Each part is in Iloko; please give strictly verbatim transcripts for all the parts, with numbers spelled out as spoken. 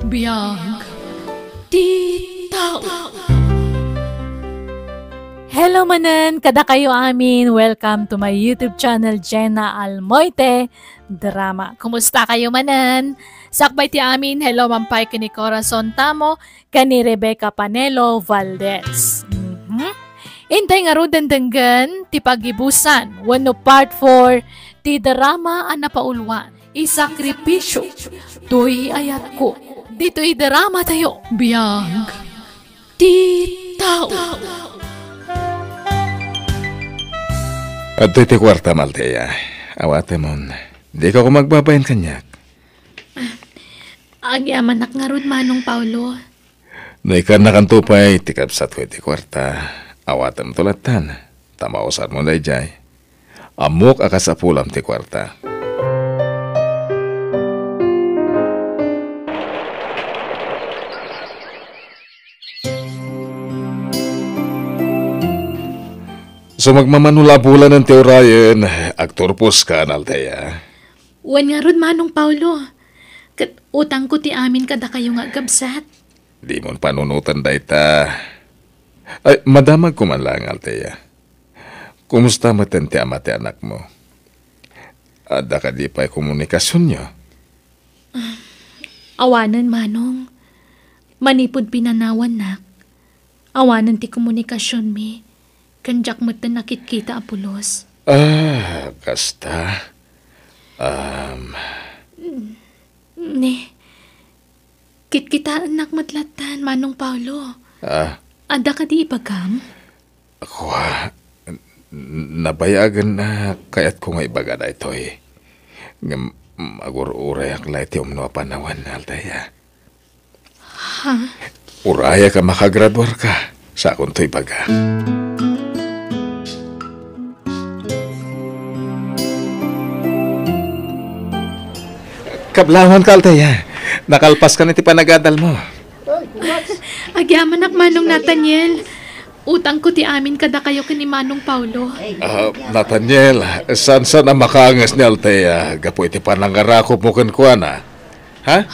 Biag ti tao. Hello manen, kadakayo amin. Welcome to my YouTube channel, Jenna Almoite Drama. Kumusta kayo manen? Sakbay ti amin, hello man pay ken ni Corazon Tamo, ken ni Rebecca Panelo Valdez. Mhm. Intay ngaruden denggen ti pagibusan wenno part four ti drama a napauluan, Isakripisyo toy ayatko. Ditoy drama tayo, Biag ti tao. Adtoy ti kuartam, Althea. Awatemon. Dika koma agbabain kaniak. Agyamanak ngarud, Manong Paulo. No ikannakanto pay ti kabsatko iti kuarta, awatemto lattan, ta mausarmo daydiay. Ammok a kasapulam ti kuarta. So, magmamano la a bulanen ti urayen, agturposka, Althea. Wen ngarud, Manong Paulo. Ket utangko ti amin kadakayo nga agkabsat. Dimon panunoten dayta. Ay, madamagko man laeng, Althea. Kumusta metten ti ama ti anakmo? Adda kadi pay komunikasionyo? Awanen, Manong. Manipud pinanawannak, awanen ti komunikasionmi, ken diak metten nakitkita a pulos. Ah, kasta. Um, Ne, kitkitaennak met lattan, Manong Paulo. Ah. Adda kadi ibagam? Kua, n-, nabayagen a kayatko nga ibaga daytoy. Ngem, agur-urayak la iti umno a panawen, Althea. Ha? Urayak a makagraduarka, sakonto ibaga. Kablawanka, Althea. Nakalpaskan iti panagadalmo. Agyamanak, Manong Nathaniel. Utangko ti amin kadakayo ken ni Manong Paulo. Ah, Nathaniel, saan-saan a makaanges ni Althea gapu iti panangarakupmo kenkuana. Ha?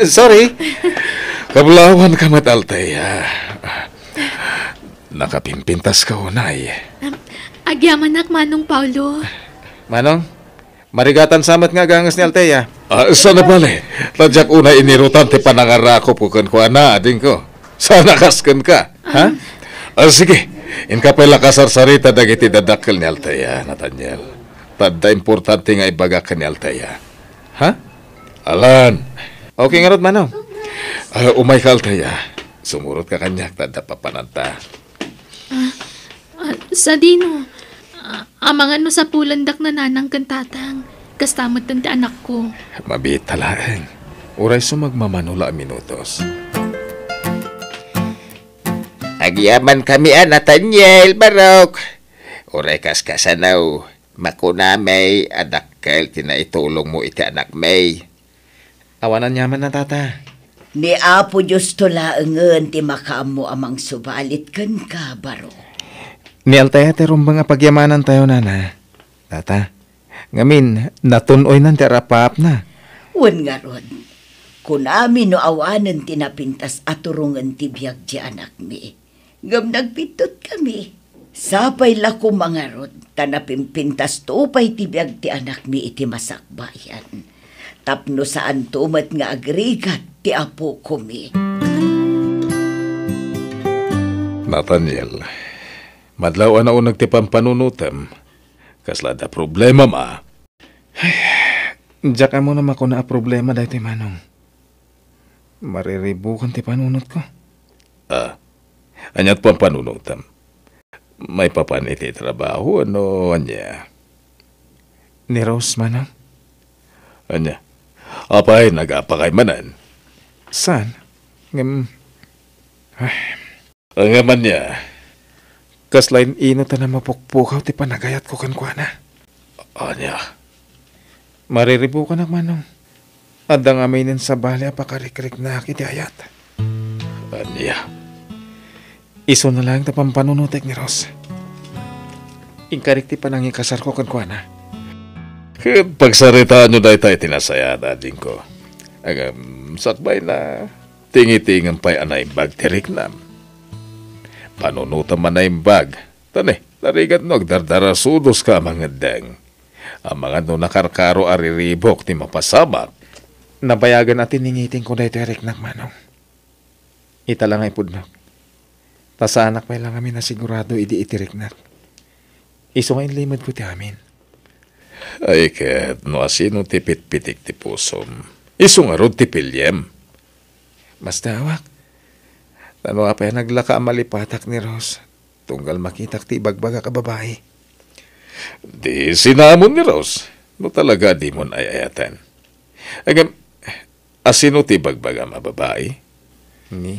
Sorry. Kablawanka met, Althea. Nakapimpintaska unay. Um, agyamanak, Manong Paulo. Manong, marigatan sa met nga aganges ni Althea. Ah, saan a bale? Ta diak unay inirutan ti panangarakupko kenkuana, adingko. Saan a kas kenka, ha? Ah, sige. Inka pay la kasarsarita dagiti dadakkel ni Althea, Nathaniel. Ta adda importante nga ibagak ken ni Althea. Ha? Alan. Okay ngarud, Manong. Ah, umayka, Althea. Sumurotka kaniak ta adda papananta. Ah, ah, sadino? Ah, amangan no sapulendak ni nanang ken tatang. Kasta metten ti anakko. Mabiit ta laeng. Uray sumagmamano la a minutos. Agyamankami a, Nathaniel, Barok. Uray kas kasano, makunami a dakkel ti naitulongmo iti anakmi. Awan aniamanna, Tata. Ni Apo Diosto laengen ti makaammo a mangsubalit kenka, Barok. Ni Althea ti rumbeng a pagyamanantayo, Nana. Tata, ngamin, natun-oynan ti arapaapna. Wen ngarud, kunami no awanen ti napintas a turongen ti biag ti anakmi. Ngem nagbiddutmi. Sapay la koma ngarud ta napimpintasto pay ti biag ti anakmi iti masakbayan. Tapno saanto met nga agrigat ti apokomi. Nathaniel, madlaw a nauneg ti pampanunotem. Kasla adda problemam a? Ay, diak ammo no makuna a problema daytoy, Manong. Mariribukan ti panunotko. Ah, ania't pampanunotem? Maipapan iti trabaho, ano, ania? Ni Rose, Manong. Ania? Apay, nagapakay manen? Saan? Ngem, ay. Ngem ania? Kasla in-ino ta namapukpukaw ti panagayatko kenkuana. Ania? Mariribukanak, Manong. Adda ngamin sabali a pakarikriknak iti ayat. Ania? Isuna laeng ta pampanunotek ni Rose. Inkarik ti panangikasarko kenkuana. Ket pagsaritaanyo dayta iti nasayaat, adingko. Ngem, sakbay na. Tingitingem pay a naimbag ti riknam. Panunotem a naimbag, ta ne, narigat no agdardarasudoska a mangeddeng. Amangan no nakarkaro a riribok ti mapasamak. Nabayagen a tiningitingko daytoy a riknak, Manong. Ita la nga ipudnok. Ta saanak pay la ngamin a sigurado idi iti riknak. Isu nga inlimedko ti amin. Ay, ket no asino ti pitpitik ti pusom, isu ngarud ti piliem. Masdaawak. Ta no apay a naglaka a malipatak ni Rose, tunggal makitak ti ibagbagak a babai. Di sinamon ni Rose, no talaga a dimon ay-ayaten. Ngem, asino ti ibagbagam a babai? Ni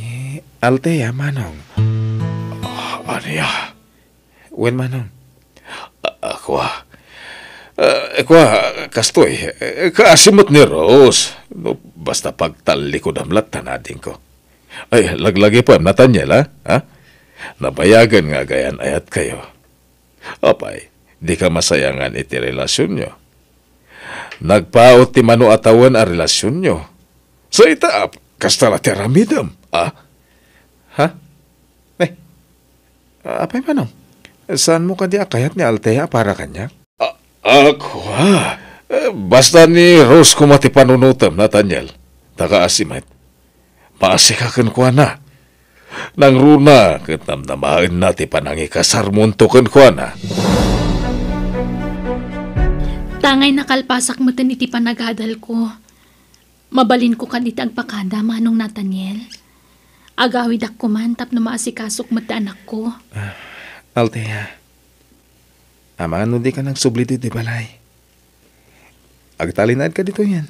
Althea, Manong. Ah, ania? Wen, Manong. A-, a, kua. A, kua, kastoy, e, kaasi met ni Rose. No, basta pagtallikudam latta, adingko. Ay, laglagipem, Nathaniel, a? Ha? Nabayagen nga agayan-ayatkayo. Apay, dika masayangan iti relasionyo. Nagpaut ti mano a tawen a relasionyo. Sa ita, ap-, kasta la ti aramidem, a? Ha? Eh, apay, Manong? Saanmo kadi a kayat ni Althea a para kaniak? A, a, kua. E, basta ni Rose koma ti panunotem, Nathaniel. Ta kaasi met. Maasika kenkuana. Nangruna ket namnamaenna ti panangikasarmonto kenkuana. Tangay nakalpasak meten iti panagadalko. Mabalinko kadi ti agpakada, Manong Nathaniel? Agawidak koman tapno maasikasok met ti anakko. Ah, Althea, amangan no dika nagsubli ditoy balay. Agtalinaedka ditoyen.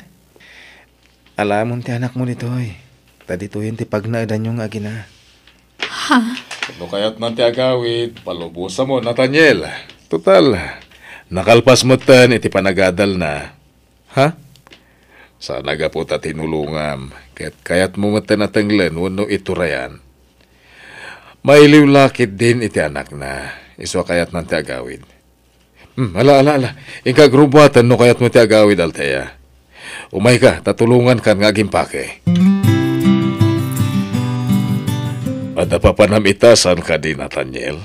Alamon ti anakmo ditoy, ta ditoyen ti pagnaedanyo nga agina. Ha? No kayatnan ti agawid, palubosamon, Nathaniel. Total, nakalpas metten iti panagadalna. Ha? Saan a gapu ta tinulongam, ket kayatmo metten a tenglen wenno iturayan. Mailiw la ketdin iti anakna, isu a kayatnan ti agawid. Hmm, ala, ala, ala. Inka agrubbuaten no kayatmo ti agawid, Althea. Umayka, ta tulongankan nga agimpake. Adda papanam ita, saan kadi, Nathaniel?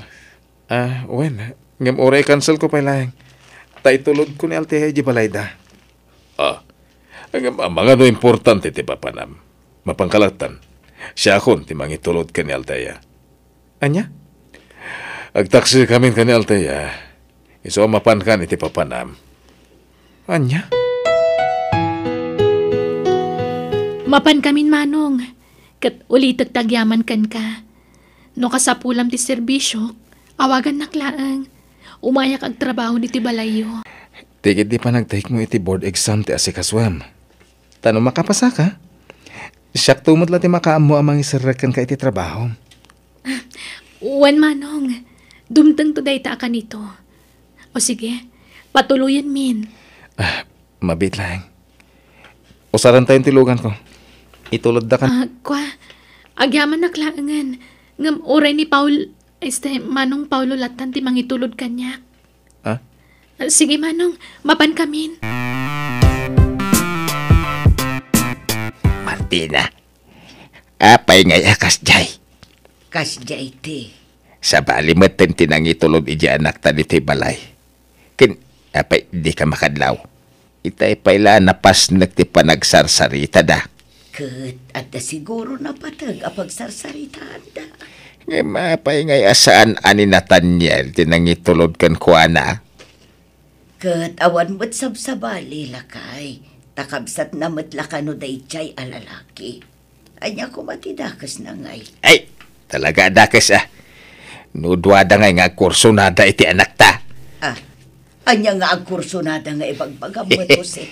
Ah, wen, ngem uray i-cancelko pay laeng. Ta itulodko ni Althea idiay balayda. Ah, ngem amangan no importante ti papanam. Mapanka lattan. Siakon ti mangitulod ken ni Althea. Ania? Agtaksikamin ken ni Althea. Isu a mapankan iti papanam. Ania? Mapankamin, Manong. Ket ulitek ti agyaman kenka. No kasapulam ti serbisiok, awagannak laeng. Umayak agtrabaho ditoy balayyo. Ti ketdi panagtayekmo iti board exam ti asikasuem. Ta no makapasaka, siakto met la ti makaammo a mangiserrek kenka iti trabahom. Wen, Manong. Dumtengto dayta a kanito. O sige, patuloyenmin. Ah, mabiit laeng. Usarentayon ti luganko. Itulodda kan- Ah, kua, agyamannak laengen. Ngem uray ni Paul, este, Manong Paulo lattan ti mangitulod kaniak. Ah? Ah, sige, Manong, mapankamin. Martina, apay ngay a kasdiay? Kasdiay ti. Sabali metten ti nangitulod idiay anakta ditoy balay. Ken, apay, dika makadlaw? Itay pay la a napasnek ti panagsarsaritada. Ket adda siguro napateg a pagsarsaritaanda. Ngem apay ngay a saan a ni Nathaniel ti nangitulod kenkuana? Ket awan met sabsabali, lakay, ta kabsatna met la kano daydiay a lalaki. Ania koma ti dakesna ngay? Ay, talaga a dakes, a. No duada ngay nga agkursonada iti anakta. Ah, ania nga agkursonada nga ibagbagam met, Jose?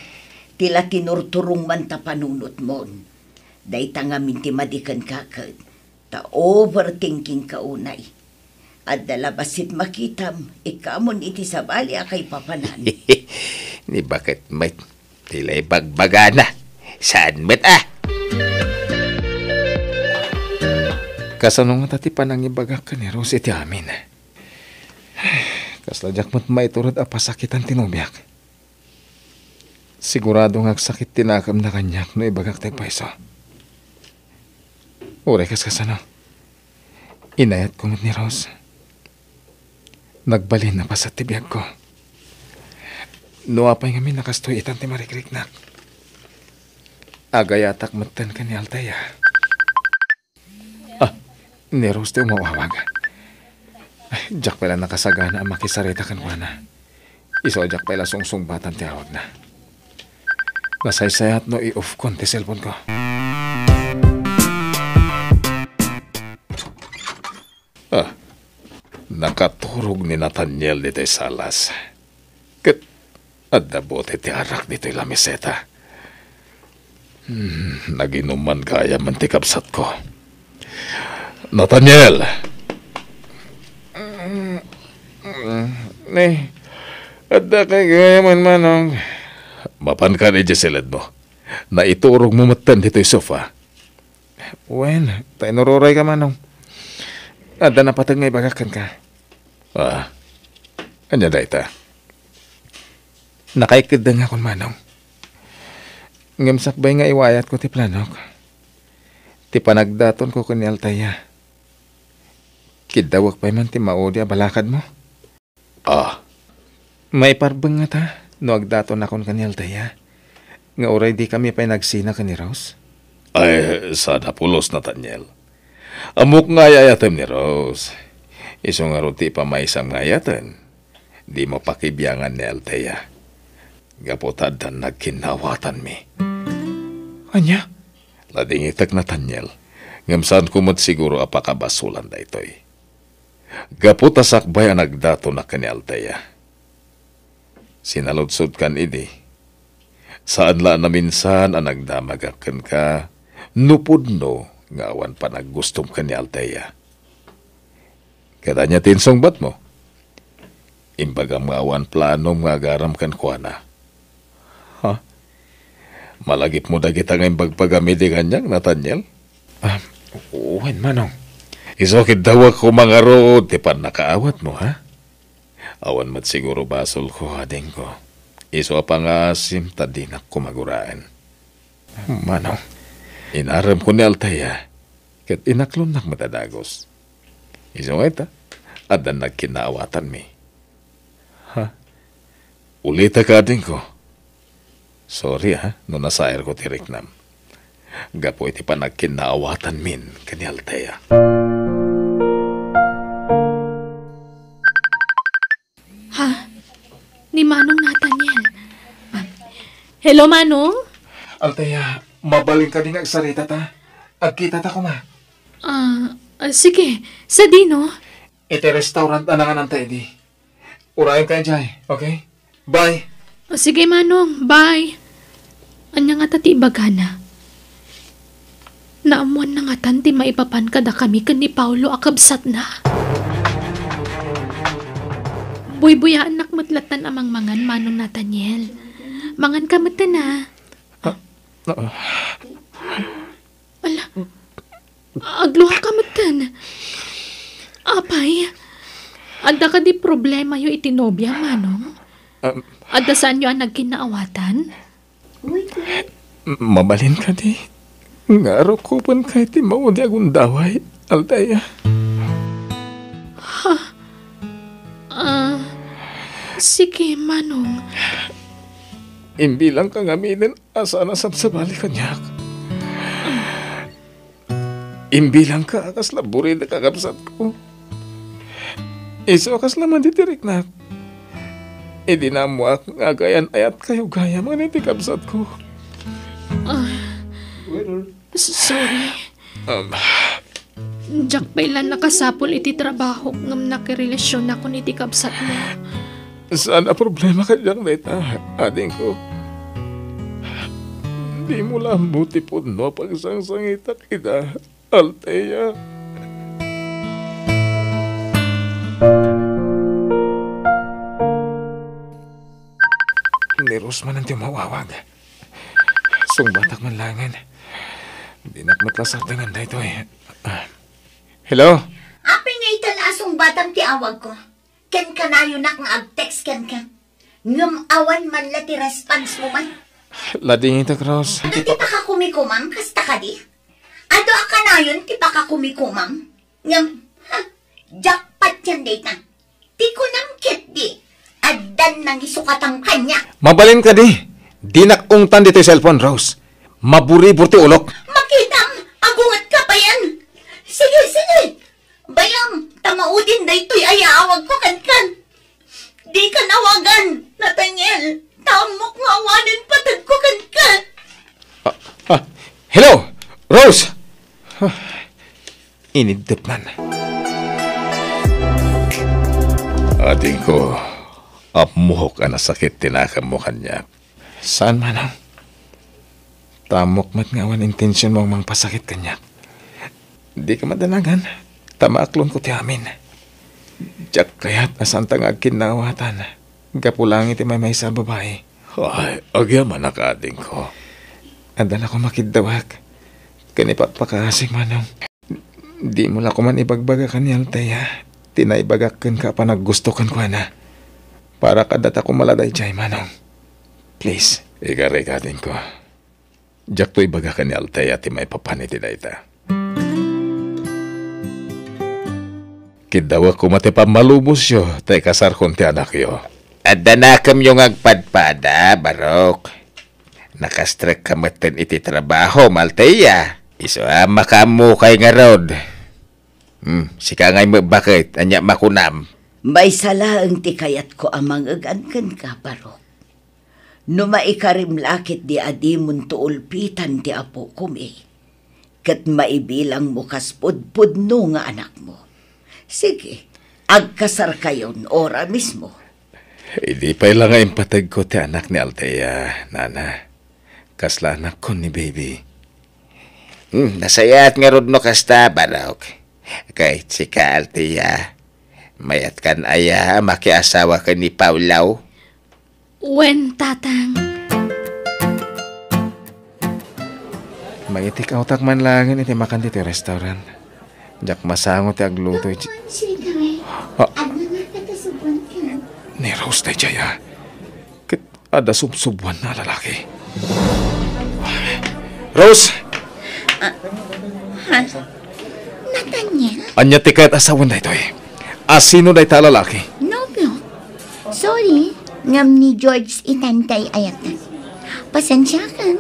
Ti la tinurturong man ta panunotmon. Dayta ngamin ti madi kenka ket ta overthinking ka unay. Adda la bassit makitam, ikkamon iti sabali a kaipapanan. Ni baket met, ti la ibagbagana. Saan met, a? Kasano ngata ti panangibagak ken ni Rose iti amin? Kasla diak met maiturod a pasakitan ti nobiak. Sigurado nga agsakit ti nakemna kaniak no ibagak ti agpayso. Uray kas kasano, inayatko met ni Rose. Nagbalin a paset ti biagko. No apay ngamin a kastoy itan ti marikriknak, agayatak metten ken ni Althea. Ah, ni Rose ti umawawag. Ay, diak pay la nakasagana a makisarita kenkuana. Isu a diak pay la sungsungbatan ti awagna. Nasaysayat no i-off kon ti cellphone ko. Ah, nakaturog ni Nathaniel ditoy salas. Ket adda bote ti arak ditoy lameseta. Hmm, naginuman gayam ti kabsatko. Nathaniel! Ni, adda kay gayam, Manong. Mapanka idiay siledmo. Naiturogmo metten ditoy sofa. Wen, ta inururayka, Manong. Adda napateg nga ibagak kenka. Ah, ania dayta? Nakaikeddengakon, Manong. Ngem sakbay nga iwayatko ti planok, ti panagdatonko ken ni Althea, kiddawek pay man ti maudi a balakadmo. Ah. Maiparbeng ngata no agdatonakon ken ni Althea nga uray dikami pay nagsina ken ni Rose? Ay, saan a pulos, Nathaniel. Ammok nga ay-ayatem ni Rose. Isu ngarud ti ipamaysam nga ayaten, dimo pakibiangan ni Althea. Gapu ta addan nagkinnaawatanmi. Ania? Ladingitek, Nathaniel. Ngem saanko met siguro a pakabasolan daytoy. Gapu ta sakbay a nagdatonak ken ni Althea, sinaludsodkan idi. Saan la a naminsan a nagdamagak kenka no pudno nga awan panaggustom ken ni Althea. Ket ania ti insungbatmo? Imbagam nga awan planom nga agaram kenkuana. Ha? Malagipmo dagita nga imbagbagam idi kaniak, Nathaniel? Ah, wen, Manong. Isu kiddawek koma ngarud ti pannakaawatmo, ha? Awan met siguro basolko, adingko. Isu a pangaasim ta dinak koma guraen. Manong. Inaremko ni Althea, ket inaklonnak met a dagus. Isu nga ita, addan nagkinnaawatanmi. Ha? Ulitek, adingko. Sorry, ha, no nasairko ti riknam. Gapu iti panagkinnaawatanmin ken ni Althea. Ha? Ni Manong Nathaniel. Ah, hello, Manong? Althea, mabalin kadi nga agsarita ta? Agkita ta koma. Ah, ah, sige. Sadino? Iti restaurant a nangan-anta idi. Urayen ka idiay, okay? Bye. O, sige, Manong. Bye. Ania ngata ti ibagana? Naammoanna ngatan ti maipapan kadakami ken ni Paulo a kabsatna? Buybuyaennak met lattan a mangmangan, Manong Nathaniel. Manganka metten, a. Ah, ah. Ala, agluaka metten. Apay, adda kadi problemayo iti nobiam, Manong? Um, adda saanyo a nagkinnaawatan? M-, mabalin kadi nga arukopenka iti maudi a gundaway, Althea? Ha? Ah, sige, Manong. Imbilangka ngaminen a saan a sabsabali kaniak. Imbilangka a kasla buridek a kabsatko. Isu a kasla madi ti riknak. Idi naammoak nga agayan-ayatkayo gayam ken iti kabsatko. Ah, waiter. S-, sorry. Um, Diak pay la nakasapul iti trabahok ngem nakirelasionakon iti kabsatmo. Saan a problema kaniak dayta, adingko. Dimo la ammo ti pudno a pagsangsangitak ida, Althea. Ni Rose manen ti umawawag. Sungbatak man laengen. Dinak met la sardengen daytoy. Hello? Apay nga itan a sungbatam ti awagko? Ken kanayonak nga ag-text kenka. Ngem awan man la ti response mo man. Ladingitek, Rose. Ano ti pakakumikumam kasta kadi? Adu a kanayon ti pakakumikomam? Ngem, ha, jackpot yan dayta. Ti kunam ketdi, addan nangisukatang kaniak. Mabalin kadi, dinak ungtan ditoy cellphone, Rose. Maburibur ti ulok. Makitam, agunget ka payen. Sige, sige. Bayam, ta maudin daytoy a yaawagko kenka. Dika awagan, Nathaniel. Ta ammok nga awanen patagko kenka. Ah, ah, hello, Rose! Ah, iniddep man. Adingko, ammok a nasakit ti nakemmo kaniak. Saan, Manong? Ta ammok met nga awan intensionmo a mangpasakit kaniak. Dika madanagan, ta maaklonko ti amin. Diak kayat a saanta nga agkinnawatan gapu laeng iti maymaysa a babai. Ay, agyamanak, adingko. Adda la koma kiddawek ken ipakpakaasik, Manong. Dimo la koman ibagbaga ken ni Althea ti naibagak kenka a panaggusto kenkuana. Para kadata koma la daydiay, Manong. Please. Ikarek, adingko. Diakto ibaga ken ni Althea ti maipapan iti dayta. Kiddawek koma ti pammalubosyo ta ikasarkon ti anakyo. Adda nakemyo nga agpadpada, Barok. Nakastrekka metten iti trabahom, Althea. Isu a makaammokay ngarud. Hmm, sika ngay met baket, ania makunam? Maysa laeng ti kayatko a mangegan kenka, Barok. No maikarim la ketdi a dimonto ulpitan ti apokomi, ket maibilangmo kas pudpudno nga anakmo. Sige, agkasarkayon ora mismo. Idi pay la nga impategko ti anak ni Althea, Nana. Kasla anakkon ni Baby. Hmm, nasayaat ngarud no kasta, Barok. Ket sika, Althea, mayatkan aya a makiasawa ken ni Paolo? Wen, Tatang. Mai-take outak man laengen iti makan ditoy restaurant. Diak masango ti agluto iti... Ah. Ni Rose daydiay, a. Ket adda subsubuanna a lalaki. Rose! Ah, ha? Nathaniel? Ania ti kayat a sawen daytoy? A sino dayta a lalaki? Nobio. Sorry, ngem ni George itantay ayatna. Pasensiakan,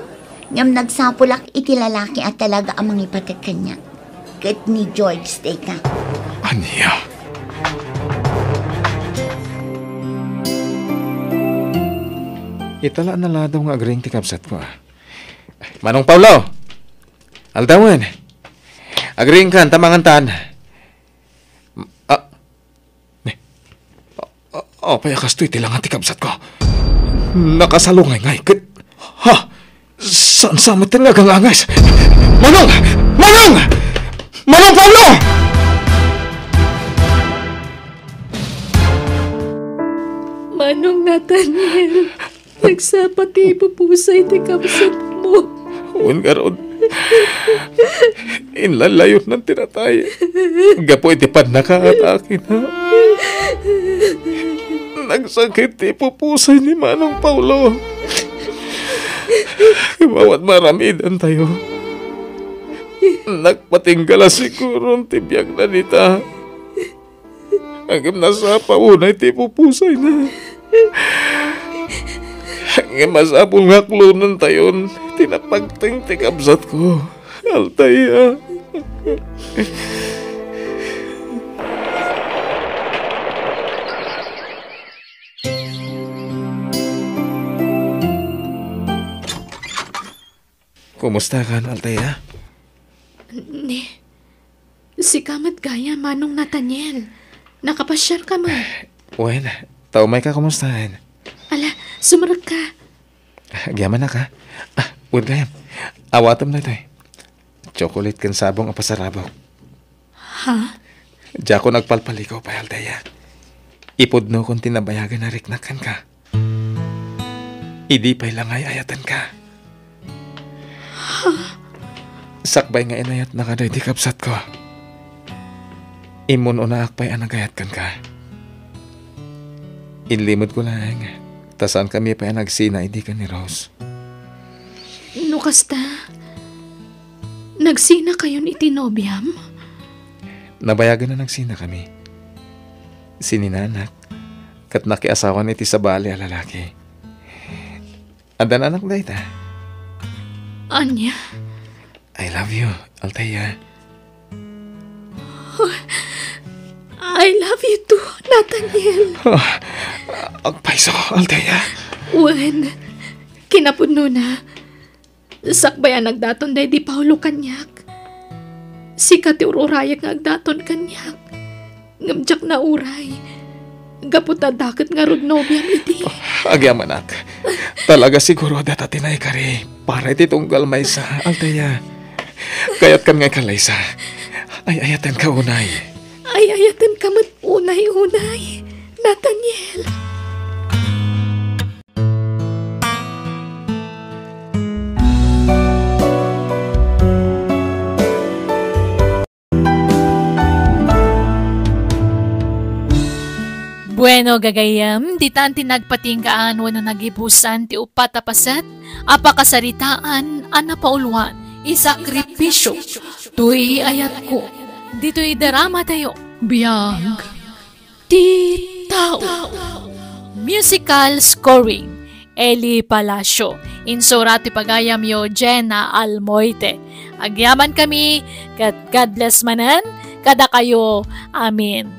ngem nagsapulak iti lalaki a talaga a mangipateg kaniak. Ket ni George dayta. Ania? Ita la a naladaw nga agriing ti kabsatko, a. Manong Paolo! Aldawen! Agriingkan ta mangantan. Ah, ne. Ah, ah, apay a kastoy ti langa ti kabsatko? Nakasalungay ngay ket, ha? Saan sa met nga agangangis? Manong! Manong! Manong Paolo! Manong Nathaniel, nagsapa ti ipupusay ti kabsatmo. Wen ngarud, inlaylayonnan ti natay gapu iti pannakaatakina. Nagsakit ti ipupusay ni Manong Paolo. Ngem awan maaramidantayo. Nagpatingga la siguron ti biagna dita. Ngem nasapa unay ti ipupusayna. Ngem masapul nga aklonentayon ti napagteng ti kabsatko, Althea. Kumusta kan, Althea? Ni, sika met gayam, Manong Nathaniel. Nakapasiar ka man. Wen, ta umay ka kumustaen. Ala, sumrek ka. Agyaman ka. Ah, wen gayam. Awatem daytoy. Chocolate ken sabong a pasarabok. Ha? Diakon agpalpaligaw pay, Althea. Ipudnokon ti nabayagen a riknak kenka. Idi pay la nga ay-ayatenka. Sakbay nga inayatnaka daydi kabsatko, immun-unaak pay a nagayat kenka. Inlimedko laeng, ta saankami pay a nagsina idi ken ni Rose. No kasta, Nagsinakayon iti nobiam? Nabayagen a nagsinakami. Sininanak, ket nakiasawan iti sabali a lalaki. Addan anak dayta. Ania? I love you, Althea. I love you too, Nathaniel. Ah, agpayso, Althea. Wen, kinapudnona, sakbay a nagdaton daydi Paolo kaniak, sika ti ur-urayek nga agdaton kaniak. Ngem diak nauray. Gapu ta dakket ngarud nobiam idi. Oh, agyamanak. Talaga siguro data ti naikari para iti tunggal maysa, Althea. Kayatkan nga ikallaysa. Ay-ayatenka unay. Ay-ayatenka met unay, unay, Nathaniel. Bueno, gagayyem, ditan ti nagpatinggaan wenno nagibusan ti uppat a paset a pakasaritaan a napauluan, Isakripisio toy ayatko. Ditoy drama tayo, Biag ti Tao. Musical scoring, Eli Palacio. Insurat ti pagayamyo, Jenna Almoite. Agyaman kami, ket God bless manen kadakayo. Amen.